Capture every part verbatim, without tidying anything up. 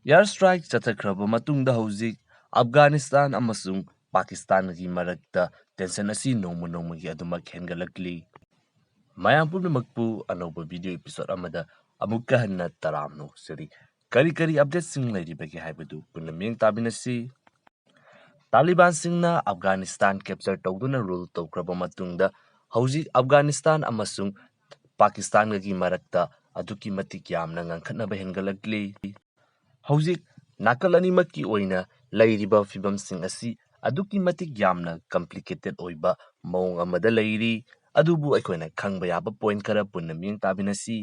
Air strike ꯆꯠꯊꯈ꯭ꯔꯕ ꯃꯇꯨꯡꯗ ꯍꯧꯖꯤꯛ ꯑꯐꯒꯥꯅꯤꯁꯇꯥꯟ ꯑꯃꯁꯨꯡ ꯄꯥꯀꯤꯁꯇꯥꯟꯒꯤ ꯃꯔꯛꯇ tension ꯑꯁꯤ ꯅꯣꯡꯃ ꯅꯣꯡꯃꯒꯤ ꯑꯗꯨꯃꯛ ꯍꯦꯟꯒꯠꯂꯛꯂꯤ꯫ ꯃꯌꯥꯝ ꯄꯨꯝꯅꯃꯛꯄꯨ ꯑꯅꯧꯕ video episode ꯑꯃꯗ ꯑꯃꯨꯛꯀ ꯍꯟꯅ ꯇꯔꯥꯝꯅ ꯑꯣꯛꯆꯔꯤ꯫ ꯀꯔꯤ ꯀꯔꯤ updateꯁꯤꯡ ꯂꯩꯔꯤꯕꯒꯦ ꯍꯥꯏꯕꯗꯨ ꯄꯨꯟꯅ ꯃꯤꯠꯌꯦꯡ ꯇꯥꯃꯤꯟꯅꯁꯤ꯫ ꯇꯥꯂꯤꯕꯥꯟꯁꯤꯡꯅ ꯑꯐꯒꯥꯅꯤꯁꯇꯥꯟ capture ꯇꯧꯗꯨꯅ rule ꯇꯧꯈ꯭ꯔꯕ ꯃꯇꯨꯡꯗ ꯍꯧꯖꯤꯛ ꯑꯐꯒꯥꯅꯤꯁꯇꯥꯟ ꯑꯃꯁꯨꯡ ꯄꯥꯀꯤꯁꯇꯥꯟꯒꯒꯤ ꯃꯔꯛꯇ ꯑꯗꯨꯛꯀꯤ ꯃꯇꯤꯛ ꯌꯥꯝꯅ ꯉꯥꯡꯈꯠꯅꯕ ꯍꯦꯟꯒꯠꯂꯛꯂꯤ꯫ ꯍꯧꯖꯤꯛ ꯅꯥꯀꯜ ꯑꯅꯤꯃꯛꯀꯤ ꯑꯣꯏꯅ ꯂꯩꯔꯤꯕ ꯐꯤꯕꯝꯁꯤꯡ ꯑꯁꯤ ꯑꯗꯨꯛꯀꯤ ꯃꯇꯤꯛ ꯌꯥꯝꯅ complicated ꯑꯣꯏꯕ ꯃꯑꯣꯡ ꯑꯃꯗ ꯂꯩꯔꯤ꯫ ꯑꯗꯨꯕꯨ ꯑꯩꯈꯣꯏꯅ ꯈꯪꯕ ꯌꯥꯕ point ꯈꯔ ꯄꯨꯟꯅ ꯃꯤꯠꯌꯦꯡ ꯇꯥꯃꯤꯟꯅꯁꯤ꯫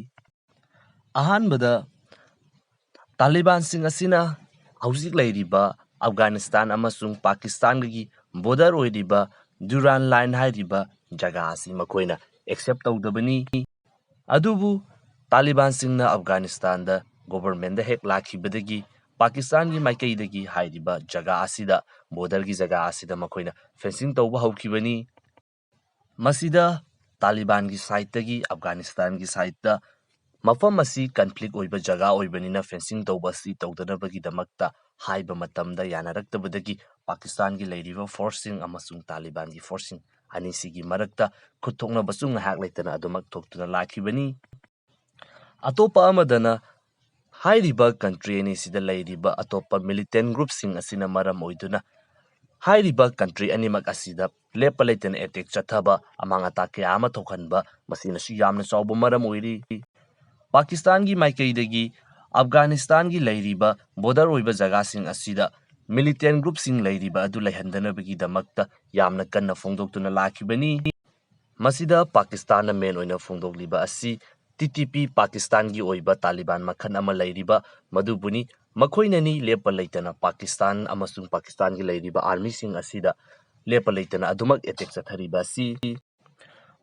ꯑꯍꯥꯟꯕꯗ, ꯇꯥꯂꯤꯕꯥꯟꯁꯤꯡ ꯑꯁꯤꯅ ꯍꯧꯖꯤꯛ ꯂꯩꯔꯤꯕ ꯑꯐꯒꯥꯅꯤꯁꯇꯥꯟ ꯑꯃꯁꯨꯡ ꯄꯥꯀꯤꯁꯇꯥꯟꯒꯒꯤ border ꯑꯣꯏꯔꯤꯕ Durand Line ꯍꯥꯏꯔꯤꯕ ꯖꯒꯥ ꯑꯁꯤ ꯃꯈꯣꯏꯅ accept ꯇꯧꯗꯕꯅꯤ꯫ ꯑꯗꯨꯕꯨ ꯇꯥꯂꯤꯕꯥꯟꯁꯤꯡꯅ ꯑꯐꯒꯥꯅꯤꯁꯇꯥꯟꯗ governmentꯗ ꯍꯦꯛ ꯂꯥꯛꯈꯤꯕꯗꯒꯤ ꯄꯥꯀꯤꯁꯇꯥꯟꯒꯤ ꯃꯥꯏꯀꯩꯗꯒꯤ ꯍꯥꯏꯔꯤꯕ ꯖꯒꯥ ꯑꯁꯤꯗ, borderꯒꯤ ꯖꯒꯥ ꯑꯁꯤꯗ ꯃꯈꯣꯏꯅ fencing ꯇꯧꯕ ꯍꯧꯈꯤꯕꯅꯤ꯫ ꯃꯁꯤꯗ ꯇꯥꯂꯤꯕꯥꯟꯒꯤ sideꯇꯒꯤ, ꯑꯐꯒꯥꯅꯤꯁꯇꯥꯟꯒꯤ sideꯇ ꯃꯐꯝ ꯑꯁꯤ conflict ꯑꯣꯏꯕ ꯖꯒꯥ ꯑꯣꯏꯕꯅꯤꯅ fencing ꯇꯧꯕ ꯑꯁꯤ ꯇꯧꯗꯅꯕꯒꯤꯗꯃꯛꯇ ꯍꯥꯏꯕ ꯃꯇꯝꯗ ꯌꯥꯅꯔꯛꯇꯕꯗꯒꯤ ꯄꯥꯀꯤꯁꯇꯥꯟꯒꯤ ꯂꯩꯔꯤꯕ forceꯁꯤꯡ ꯑꯃꯁꯨꯡ ꯇꯥꯂꯤꯕꯥꯟꯒꯤ forceꯁꯤꯡ ꯑꯅꯤꯁꯤꯒꯤ ꯃꯔꯛꯇ ꯈꯨꯠ ꯊꯣꯛꯅꯕꯁꯨ ꯉꯥꯏꯍꯥꯛ ꯂꯩꯇꯅ ꯑꯗꯨꯃꯛ ꯊꯣꯛꯇꯨꯅ ꯂꯥꯛꯈꯤꯕꯅꯤ꯫ ꯑꯇꯣꯞꯄ ꯑꯃꯗꯅ, ꯍꯥꯏꯔꯤꯕ country ꯑꯅꯤꯁꯤꯗ ꯂꯩꯔꯤꯕ ꯑꯇꯣꯞꯄ militant groupꯁꯤꯡ ꯑꯁꯤꯅ ꯃꯔꯝ ꯑꯣꯏꯗꯨꯅ ꯍꯥꯏꯔꯤꯕ country ꯑꯅꯤꯃꯛ ꯑꯁꯤꯗ ꯂꯦꯞꯄ ꯂꯩꯇꯅ attack ꯆꯠꯊꯕ, ꯑꯃꯥꯡ ꯑꯇꯥ ꯀꯌꯥ ꯑꯃ ꯊꯣꯛꯍꯟꯕ, ꯃꯁꯤꯅꯁꯨ ꯌꯥꯝꯅ ꯆꯥꯎꯕ ꯃꯔꯝ ꯑꯣꯏꯔꯤ꯫ ꯄꯥꯀꯤꯁꯇꯥꯟꯒꯤ ꯃꯥꯏꯀꯩꯗꯒꯤ ꯑꯐꯒꯥꯅꯤꯁꯇꯥꯟꯒꯤ ꯂꯩꯔꯤꯕ border ꯑꯣꯏꯕ ꯖꯒꯥꯁꯤꯡ ꯑꯁꯤꯗ militant groupꯁꯤꯡ ꯂꯩꯔꯤꯕ ꯑꯗꯨ ꯂꯩꯍꯟꯗꯅꯕꯒꯤꯗꯃꯛꯇ ꯌꯥꯝꯅ ꯀꯟꯅ ꯐꯣꯡꯗꯣꯛꯇꯨꯅ ꯂꯥꯛꯈꯤꯕꯅꯤ꯫ ꯃꯁꯤꯗ ꯄꯥꯀꯤꯁꯇꯥꯟꯅ main ꯑꯣꯏꯅ ꯐꯣꯡꯗꯣꯛꯂꯤꯕ ꯑꯁꯤ T T P ꯄꯥꯀꯤꯁꯇꯥꯟꯒꯤ ꯑꯣꯏꯕ ꯇꯥꯂꯤꯕꯥꯟ ꯃꯈꯜ ꯑꯃ ꯂꯩꯔꯤꯕ ꯃꯗꯨꯕꯨꯅꯤ꯫ ꯃꯈꯣꯏꯅꯅꯤ ꯂꯦꯞꯄ ꯂꯩꯇꯅ ꯄꯥꯀꯤꯁꯇꯥꯟ ꯑꯃꯁꯨꯡ ꯄꯥꯀꯤꯁꯇꯥꯟꯒꯤ ꯂꯩꯔꯤꯕ armyꯁꯤꯡ ꯑꯁꯤꯗ ꯂꯦꯞꯄ ꯂꯩꯇꯅ ꯑꯗꯨꯃꯛ attack ꯆꯠꯊꯔꯤꯕ ꯑꯁꯤ꯫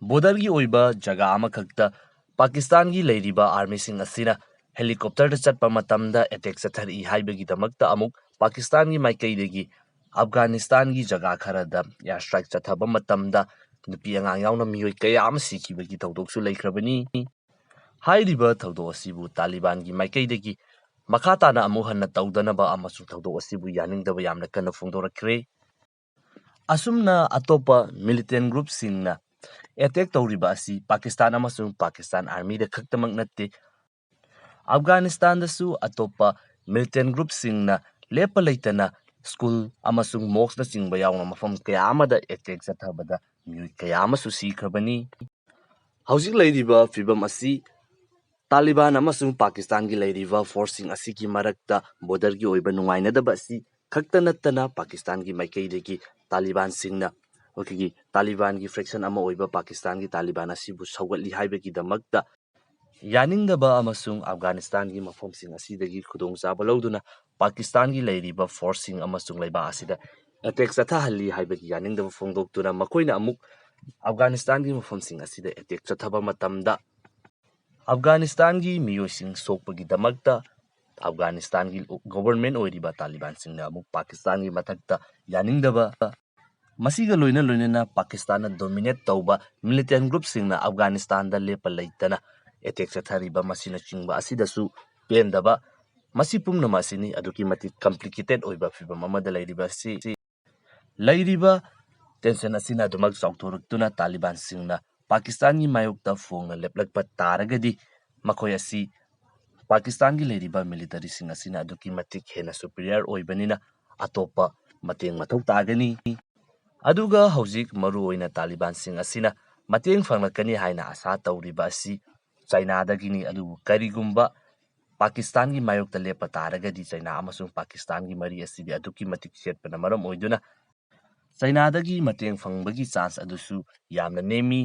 Borderꯒꯤ ꯑꯣꯏꯕ ꯖꯒꯥ ꯑꯃꯈꯛꯇ ꯄꯥꯀꯤꯁꯇꯥꯟꯒꯤ ꯂꯩꯔꯤꯕ armyꯁꯤꯡ ꯑꯁꯤꯅ helicopterꯗ ꯆꯠꯄ ꯃꯇꯝꯗ attack ꯆꯠꯊꯔꯛꯏ ꯍꯥꯏꯕꯒꯤꯗꯃꯛꯇ ꯑꯃꯨꯛ ꯄꯥꯀꯤꯁꯇꯥꯟꯒꯤ ꯃꯥꯏꯀꯩꯗꯒꯤ ꯑꯐꯒꯥꯅꯤꯁꯇꯥꯟꯒꯤ ꯖꯒꯥ ꯈꯔꯗ air strike ꯆꯠꯊꯕ ꯃꯇꯝꯗ ꯅꯨꯄꯤ ꯑꯉꯥꯡ ꯌꯥꯎꯅ ꯃꯤꯑꯣꯏ ꯀꯌꯥ ꯑꯃ ꯁꯤꯈꯤꯕꯒꯤ ꯊꯧꯗꯣꯛꯁꯨ ꯂꯩꯈ꯭ꯔꯕꯅꯤ꯫ ꯍꯥꯏꯔꯤꯕ ꯊꯧꯗꯣꯛ ꯑꯁꯤꯕꯨ ꯇꯥꯂꯤꯕꯥꯟꯒꯤ ꯃꯥꯏꯀꯩꯗꯒꯤ ꯃꯈꯥ ꯇꯥꯅ ꯑꯃꯨꯛ ꯍꯟꯅ ꯇꯧꯗꯅꯕ ꯑꯃꯁꯨꯡ ꯊꯧꯗꯣꯛ ꯑꯁꯤꯕꯨ ꯌꯥꯅꯤꯡꯗꯕ ꯌꯥꯝꯅ ꯀꯟꯅ ꯐꯣꯡꯗꯣꯔꯛꯈ꯭ꯔꯦ꯫ ꯑꯁꯨꯝꯅ ꯑꯇꯣꯞꯄ militant group ꯁꯤꯡꯅ attack ꯇꯧꯔꯤꯕ ꯑꯁꯤ ꯄꯥꯀꯤꯁꯇꯥꯟ ꯑꯃꯁꯨꯡ ꯄꯥꯀꯤꯁꯇꯥꯟ army ꯗ ꯈꯛꯇꯃꯛ ꯅꯠꯇꯦ, ꯑꯐꯒꯥꯅꯤꯁꯇꯥꯟꯗꯁꯨ ꯑꯇꯣꯞꯄ militant group ꯁꯤꯡꯅ ꯂꯦꯞꯄ ꯂꯩꯇꯅ school ꯑꯃꯁꯨꯡ mosque ꯅꯆꯤꯡꯕ ꯌꯥꯎꯅ ꯃꯐꯝ ꯀꯌꯥ ꯑꯃꯗ attack ꯆꯠꯊꯕꯗ ꯃꯤꯑꯣꯏ ꯀꯌꯥ ꯑꯃꯁꯨ ꯁꯤꯈ꯭ꯔꯕꯅꯤ꯫ ꯍꯧꯖꯤꯛ ꯂꯩꯔꯤꯕ ꯐꯤꯕꯝ ꯑꯁꯤ ꯇꯥꯂꯤꯕꯥꯟ ꯑꯃꯁꯨꯡ ꯄꯥꯀꯤꯁꯇꯥꯟꯒꯤ ꯂꯩꯔꯤꯕ force ꯁꯤꯡ ꯑꯁꯤꯒꯤ ꯃꯔꯛꯇ border ꯒꯤ ꯑꯣꯏꯕ ꯅꯨꯡꯉꯥꯏꯅꯗꯕ ꯑꯁꯤ ꯈꯛꯇ ꯅꯠꯇꯅ ꯄꯥꯀꯤꯁꯇꯥꯟꯒꯤ ꯃꯥꯏꯀꯩꯗꯒꯤ ꯇꯥꯂꯤꯕꯥꯟꯁꯤꯡꯅ, ꯑꯩꯈꯣꯏꯒꯤ ꯇꯥꯂꯤꯕꯥꯟꯒꯤ faction ꯑꯃ ꯑꯣꯏꯕ ꯄꯥꯀꯤꯁꯇꯥꯟꯒꯤ ꯇꯥꯂꯤꯕꯥꯟ ꯑꯁꯤꯕꯨ ꯁꯧꯒꯠꯂꯤ ꯍꯥꯏꯕꯒꯤꯗꯃꯛꯇ ꯌꯥꯅꯤꯡꯗꯕ ꯑꯃꯁꯨꯡ ꯑꯐꯒꯥꯅꯤꯁꯇꯥꯟꯒꯤ ꯃꯐꯝꯁꯤꯡ ꯑꯁꯤꯗꯒꯤ ꯈꯨꯗꯣꯡꯆꯥꯕ ꯂꯧꯗꯨꯅ ꯄꯥꯀꯤꯁꯇꯥꯟꯒꯤ ꯂꯩꯔꯤꯕ force ꯁꯤꯡ ꯑꯃꯁꯨꯡ ꯂꯩꯕꯥꯛ ꯑꯁꯤꯗ attack ꯆꯠꯊꯍꯜꯂꯤ ꯍꯥꯏꯕꯒꯤ ꯌꯥꯅꯤꯡꯗꯕ ꯐꯣꯡꯗꯣꯛꯇꯨꯅ ꯃꯈꯣꯏꯅ ꯑꯃꯨꯛ ꯑꯐꯒꯥꯅꯤꯁꯇꯥꯟꯒꯤ ꯃꯐꯝꯁꯤꯡ ꯑꯁꯤꯗ attack ꯆꯠꯊꯕ ꯃꯇꯝꯗ ꯑꯐꯒꯥꯅꯤꯁꯇꯥꯟꯒꯤ ꯃꯤꯑꯣꯏꯁꯤꯡ ꯁꯣꯛꯄꯒꯤꯗꯃꯛꯇ ꯑꯐꯒꯥꯅꯤꯁꯇꯥꯟꯒꯤ government ꯑꯣꯏꯔꯤꯕ ꯇꯥꯂꯤꯕꯥꯟꯁꯤꯡꯅ ꯑꯃꯨꯛ ꯄꯥꯀꯤꯁꯇꯥꯟꯒꯤ ꯃꯊꯛꯇ ꯌꯥꯅꯤꯡꯗꯕ, ꯃꯁꯤꯒ ꯂꯣꯏꯅ ꯂꯣꯏꯅꯅ ꯄꯥꯀꯤꯁꯇꯥꯟꯅ dominate ꯇꯧꯕ militant group ꯁꯤꯡꯅ ꯑꯐꯒꯥꯅꯤꯁꯇꯥꯟꯗ ꯂꯦꯞꯄ ꯂꯩꯇꯅ attack ꯆꯠꯊꯔꯤꯕ ꯃꯁꯤꯅꯆꯤꯡꯕ ꯑꯁꯤꯗꯁꯨ ꯄꯦꯟꯗꯕ, ꯃꯁꯤ ꯄꯨꯝꯅꯃꯛ ꯑꯁꯤꯅꯤ ꯑꯗꯨꯛꯀꯤ ꯃꯇꯤꯛ complicated ꯑꯣꯏꯕ ꯐꯤꯕꯝ ꯑꯃꯗ ꯂꯩꯔꯤꯕ ꯑꯁꯤ꯫ ꯂꯩꯔꯤꯕ tension ꯑꯁꯤꯅ ꯑꯗꯨꯃꯛ ꯆꯥꯎꯊꯣꯔꯛꯇꯨꯅ ꯇꯥꯂꯤꯕꯥꯟꯁꯤꯡꯅ ꯄꯥꯀꯤꯁꯇꯥꯟꯒꯤ ꯃꯥꯌꯣꯛꯇ ꯐꯣꯡꯅ ꯂꯦꯞꯂꯛꯄ ꯇꯥꯔꯒꯗꯤ ꯃꯈꯣꯏ ꯑꯁꯤ ꯄꯥꯀꯤꯁꯇꯥꯟꯒꯤ ꯂꯩꯔꯤꯕ military ꯁꯤꯡ ꯑꯁꯤꯅ ꯑꯗꯨꯛꯀꯤ ꯃꯇꯤꯛ ꯍꯦꯟꯅ superior ꯑꯣꯏꯕꯅꯤꯅ ꯑꯇꯣꯞꯄ ꯃꯇꯦꯡ ꯃꯊꯧ ꯇꯥꯒꯅꯤ꯫ ꯑꯗꯨꯒ ꯍꯧꯖꯤꯛ ꯃꯔꯨꯑꯣꯏꯅ ꯇꯥꯂꯤꯕꯥꯟꯁꯤꯡ ꯑꯁꯤꯅ ꯃꯇꯦꯡ ꯐꯪꯂꯛꯀꯅꯤ ꯍꯥꯏꯅ ꯑꯁꯥ ꯇꯧꯔꯤꯕ ꯑꯁꯤ ꯆꯥꯏꯅꯥꯗꯒꯤꯅꯤ꯫ ꯑꯗꯨꯕꯨ ꯀꯔꯤꯒꯨꯝꯕ ꯄꯥꯀꯤꯁꯇꯥꯟꯒꯤ ꯃꯥꯌꯣꯛꯇ ꯂꯦꯞꯄ ꯇꯥꯔꯒꯗꯤ ꯆꯥꯏꯅꯥ ꯑꯃꯁꯨꯡ ꯄꯥꯀꯤꯁꯇꯥꯟꯒꯤ ꯃꯔꯤ ꯑꯁꯤꯗꯤ ꯑꯗꯨꯛꯀꯤ ꯃꯇꯤꯛ ꯆꯦꯠꯄꯅ ꯃꯔꯝ ꯑꯣꯏꯗꯨꯅ ꯆꯥꯏꯅꯥꯗꯒꯤ ꯃꯇꯦꯡ ꯐꯪꯕꯒꯤ chance ꯑꯗꯨꯁꯨ ꯌꯥꯝꯅ ꯅꯦꯝꯃꯤ꯫